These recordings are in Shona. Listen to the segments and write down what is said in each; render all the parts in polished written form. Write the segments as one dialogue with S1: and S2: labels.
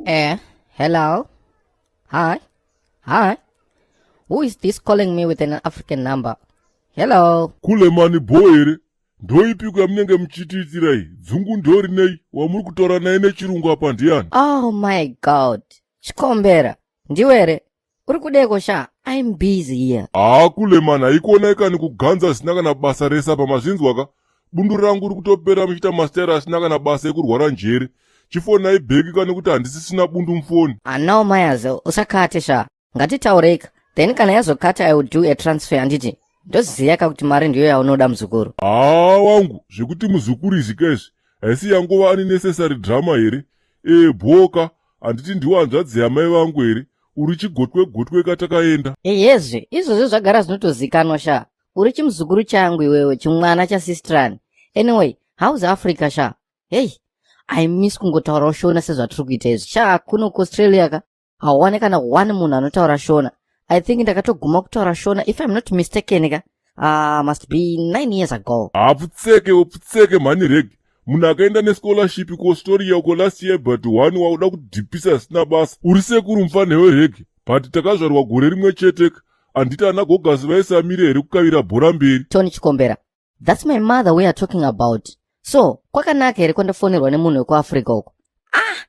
S1: Hello? Hi? Hi? Who is this calling me with an African number? Hello?
S2: Kulemani bho here? Ndoipiko yamunenge muchitiitira iyi? Dzungu ndorinei? Wamuri kutaura naye nechirungu apa ndiani?
S1: Oh my God. Chikombera. Ndiwe here? Uri kudeko sha? I'm busy here.
S2: Haa Kulemani, haikuonai kani kuganza zvisina kana basa rese apa, mazvinzwa ka? Bundu rangu riri kutopera muchiita masitayira asina kana basa ekurwara njere. Chifonai bheki kani kuti handisisina bundu mufoni.
S1: Ah no Myers, usakate sha. Ngatitaureka. Then kana yazokata I will do a transfer handiti? Ndoziya ka kuti mari ndiyo yaunoda muzukuru.
S2: Haa wangu, zvekuti muzukuru izvi ka izvi, haisi yangova unnecessary drama here? Ee bhoka, handiti ndiwo hanzvadzi yamai vangu here? Uri chigotwe gotwe ka takaenda.
S1: Eyezve, izvozvo zvagara zvinotozikanwa sha. Uri chimuzukuru changu iwewe, chimwana chasistrani. Anyway, how's Africa sha? Hey, I miss kungotaurawo Shona sezvatiri kuita izvi. Sha, kuno kuAustralia ka, hauwane kana one munhu anotaura Shona. I think ndakatoguma kutaura Shona, if I'm not mistaken ka, must be 9 years ago.
S2: Hapfutseke, upfutseke mhani reg. Munhu akaenda nescholarship kuAustralia uko last year but one wauda kudhipisa zvisina basa. Uri sekuru mufanhewe reg, but takazvarwa gore rimwe chete ka. Handiti ana gogasi vaisamire here kukavira bhora mberi?
S1: Tony Chikombera, that's my mother we are talking about. So, kwakanaka here kwandafonerwa nemunhu wekuAfrica uko? Ah,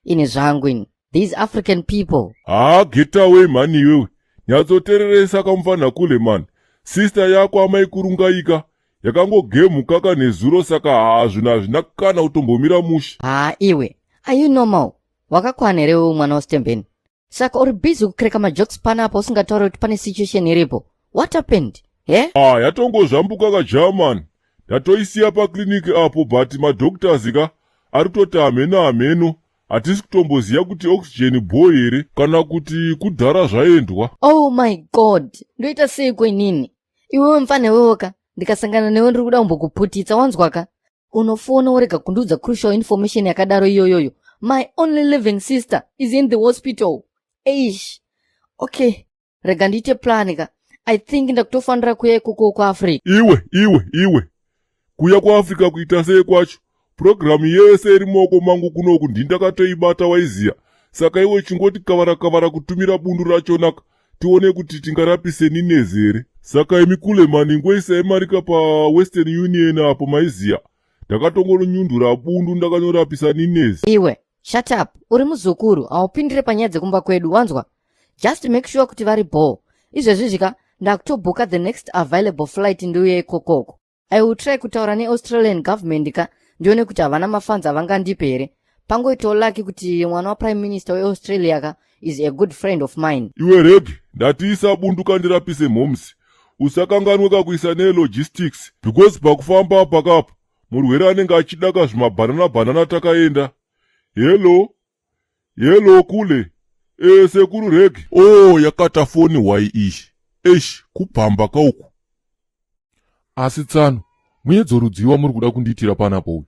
S1: ini zvangu ini. These African people.
S2: Haa, get away mhani iwewe. Nyatsotereresa kamufanha kule man. Sister yako amai kurungaika yakangogemhuka kanezuro saka haa zvinhu hazvina kana kutombomira mushe.
S1: Haa iwe, are you normal? Wakakwana here wewe mwana waStembeni? Saka uri busy kukreka majokes panapa usingatauri kuti pane situation iripo. What happened? He?
S2: Ah, yatongozvambuka ka German. Ndatoisiya paclinic apo but madoctors ka ari kutoti hameno hameno. Hatisi kutomboziva kuti oxygen bho here kana kuti kudhara zvaendwa.
S1: Oh my God, ndoita seiko inini? Iwewe mfana iwewe ka, ndikasangana newe ndiri kuda kumbokuputitsa wanzwa ka? Unofona worega kundiudza crucial information yakadaro iyoyoyo. My only living sister is in the hospital. Eish. Okay, rega ndiite plan ka. I think ndakutofanira kuya ikoko kuAfrica.
S2: Iwe, iwe, iwe. Kuya kuAfrica kuita sei kwacho? Purogiramu yese iri mumaoko mangu kunoku ndini ndakatoibata waiziya. Saka iwe chingoti kavara kavara kutumira bundu rachonaka tione kuti tingarapise Ninez here. Saka imi Kuleman ingoisai marika paWestern Union apo maiziya. Ndakatongonyundura bundu ndakanyorapisa Ninez.
S1: Iwe, shut up. Uri muzukuru, haupindire panyaya dzekumba kwedu, wanzwa? Just make sure kuti vari bho. Izvezvi zvika, ndakutobhuka the next available flight ndiuye ikokoko. I will try kutaura neAustralian government ka, ndione kuti havana mafunds avangandipe here. Pangoitawo lucky kuti mwana waPrime Minister weAustralia ka is a good friend of mine.
S2: Iwe Reg, ndatiisa bundu kandirapise mhoms. Usakanganwe kakuisa nelogistics because pakufamba apa kapo murwere anenge achida ka zvimabhanana bhanana takaenda. Hello? Hello kule. Sekuru Reg. Oh, yakata foni hwai iyi. Eish, kubhamba kauku.
S3: Asi tsano, muedzo rudzii wamuri kuda kundiitira panapa uyu?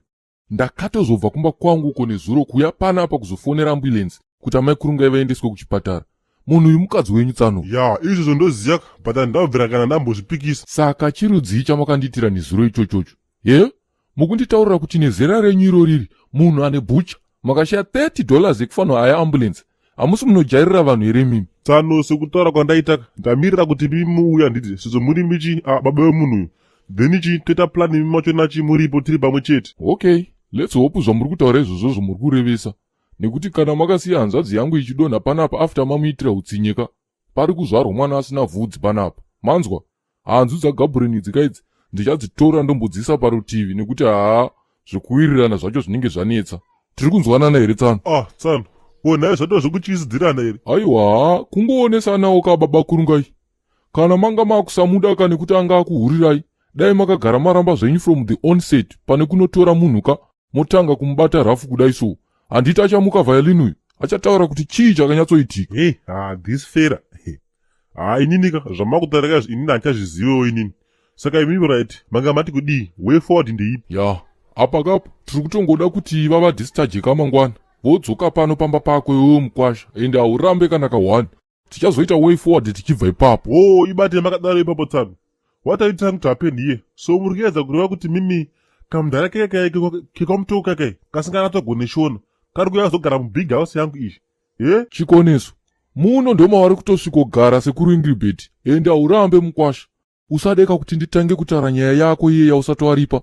S3: Ndakatozobva kumba kwangu uko nezuro kuuya panapa kuzofonera ambulance kuti amai Kurungai vaendeswe kuchipatara. Munhu uyu mukadzi wenyu tsano.
S4: Ya, izvozvo ndoziya but handabvira kana ndambozvipikisa.
S3: Saka chirudzii chamakandiitira nezuro ichochocho? He? Mukunditaurira kuti nezera renyu iro riri munhu ane bhucha makashaya $30 yekufanwa aya ambulance. Hamusi munojairira vanhu here imimi?
S4: Tsano, sekutaura kwandaita ndamirira kuti imi muuya handiti sezvo muri michi baba vemunhu uyu. Then chi toita plan imi macho nachi muripo tiri pamwe chete.
S3: Okay, let's hope zvamuri kutaura izvozvo muri kurevesa. Nekuti kana makasiya hanzvadzi yangu ichidonha panapa after mamuitira utsinye ka, pari kuzvarwa mwana asina vhudzi panapa. Manzwa? Hanzu dzaGabhureni idzi kaidzi ndichadzitora ndombodziisa parutivi nekuti haa zvekuwirirana zvacho zvinenge zvanetsa. Tiri kunzwanana here tsano?
S4: Ah, tsano. Ko nhai zvatova zvekutyisidzirana here?
S3: Aiwa, kungoonesanawo ka baba Kurungai. Kana manga makusamuda ka nekuti anga akuhurirai, dai makagara maramba zvenyu from the onset pane kunotora munhu ka motanga kumubata rafu kudai so. Handiti achamuka violin uyu, achataura kuti chii chakanyatsoitika.
S4: Hey, ah, this fera. Ha, inini ka zvamakutaura ka inini handichazvizivewo inini. Saka imimi right, manga mati kudii? Way forward ndeipi?
S3: Ya, apa kapo tiri kutongoda kuti vava discharge kamangwana. Vodzoka pano pamba pako iwewe mukwasha, ende haurambe kana ka one. Tichazoita way forward tichibva ipapo.
S4: Oh, ibate makadaro ipapo tsano. What are you trying to happen here? So muri kuedza kureva kuti mimi kamudhara keke keke kekwamutoko kake kasinganatogone shona. Kari kuuya kuzogara mubig house yangu izvi. He?
S3: Chikoneso. Muno ndomavari kutosvikogara sekuru Ingilibheti. Ende haurambe mukwasha. Usadeka kuti nditange kutaura nyaya yako iye yausati waripa.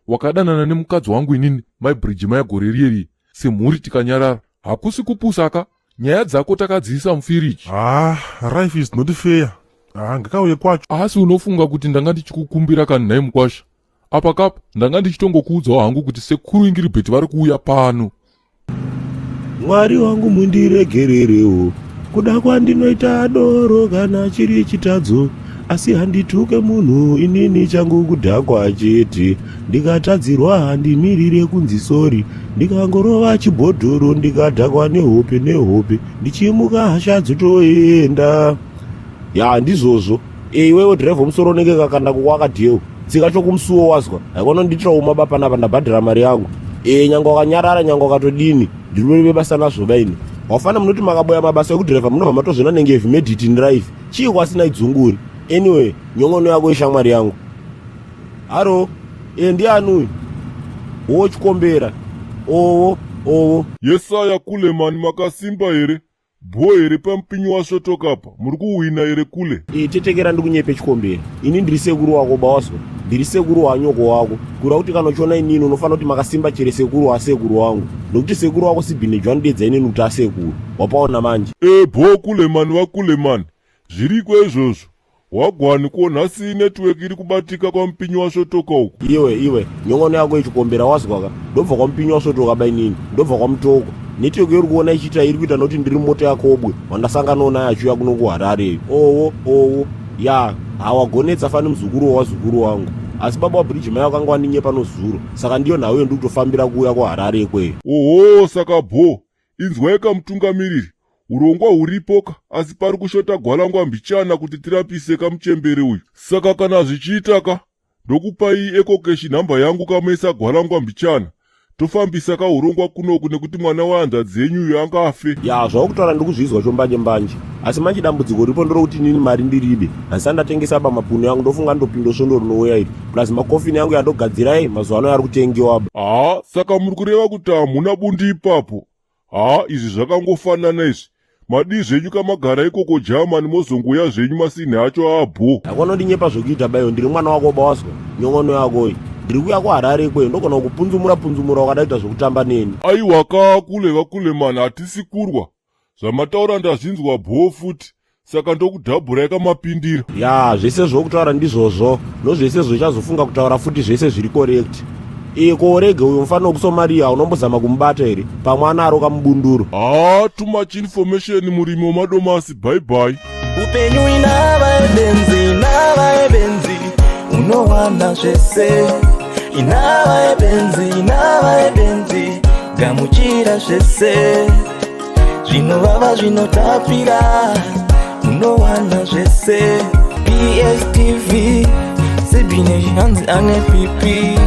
S3: Wakadanana nemukadzi wangu inini, mai Bridge maya gore riye riye. Semhuri tikanyarara. Hakusi kupusaka. Nyaya dzako takadziisa mufiriji.
S4: Ah, life is not fair. Ah, ngakauye kwacho.
S3: Asi unofunga kuti ndanga ndichikukumbira kani nhai mukwasha? Apa kapa ndanga ndichitongokuudzawo hangu kuti sekuru Ingiribheti vari kuuya pano.
S5: Mwari wangu mundiregererewo kuda kwandinoita doro kana chiri chitadzo asi handituke munhu inini changu kudhakwa chete ndikatadzirwa handimirire kunzi sori ndikangorova chibhodhoro ndikadhakwa nehope nehope ndichimuka hasha dzotoenda ya ndizvozvo e iwewe driver musoro unenge kakanda kukwakadhewu tsika chokumusuwo wazwa haikona nditrauma ba panapa ndabhadhara mari yangu e nyange wakanyarara nyange wakatodini ndiri vebasa nazvo baini wafana munoti makaboya mabasa ekudhiraivha munobva matozvona nenge have made it in life chii kwasina idzunguri anyway nyongono yako ishamwari yangu haro e ndiani uyu wo chikombera owo owo
S2: Yesaya kule mani makasimba here? Bho here pamupinyi wasvotoka apa? Muri kuhwina here kule?
S5: E, tetekera ndikunyepe chikombera ini ndiri sekuru wako bawazwa ndiri sekuru wanyoko wako kureva kuti kana uchiona inini unofanira kuti makasimba chere sekuru wasekuru wangu nokuti sekuru wako sibhineji vanodedza inini kuti asekuru wapaona manje
S2: E bho kule mani vakule mani. Zviriko izvozvo. Wagwani ko nhasi network iri kubatika kwamupinyi wasvotoka uku.
S5: Iwe iwe nyongono yako ichikombera wazwaka ndobva kwamupinyi wasvotoka bainini ndobva kwamutoko network iri kuona ichiita iri kuita nokuti ndiri mota yakobwe wandasanganawo naye achiuya kuno kuharare iyo owo owo ya hawagonetsa fani muzukuru wawazukuru wangu asi baba wabridge mai wakanga wandinyepa nozuro saka ndiyo nhau yondiri kutofambira kuuya kuharare ikweyo
S2: Oho saka bho. Inzwaika mutungamiriri. Urongwa huripoka asi pari kushota gwalangwa mbichana kuti tirapise kamuchembere uyu. Saka kana zvichiita ka ndokupai ecocash nhamba yangu kamuisa gwalangwa mbichana. Tofambisa kahurongwa kunoku nekuti mwana wehanzvadzi yenyu uyu angafe.
S5: Ya zvawakutaura ndikuzvizwa chombanje mbanje asi manje dambudziko riripo nderokuti inini mari ndiribe handisati ndatengesa ba mapunu yangu ndofunga ndopinda svondo rinouya iri plus makofini yangu yandogadzira iyi mazuva ano yari kutengewa ba
S2: Haa saka muri kureva kuti hamuna bundi ipapo? Haa izvi zvakangofanana izvi. Madii zvenyu kamagara ikoko Germany mozongouya zvenyu masinhi acho abho.
S5: Hakuna kundinyepa zvokuita bayo ndiri mwana wako bawaswa nyongono yako iyi ndiri kuuya kuharare ikweyo ndogona kupunzumura punzumura wakada kuita zvokutamba neni
S2: Aiwa ka kule vakule mani hatisi kurwa. Zvamataura ndazvinzwa bhoo futi saka ndokudhabhurai kamapindira.
S5: Ya zvese zvokutaura ndizvozvo nozvese zvochazofunga kutaura futi zvese zviri correct e ko urege uyo mufana wekusomaria unombozama kumubata here pamwe anaro kamubunduro
S2: Haa too much information murimi wemadomasi bye bye.
S6: Upenyu inava yebenzi, inava yebenzi, unowana zvese. Inava yebenzi, inava yebenzi, gamuchira zvese. Zvinovava zvinotapira, unowana zvese. PSTV, Sibine hanzi ane pipi.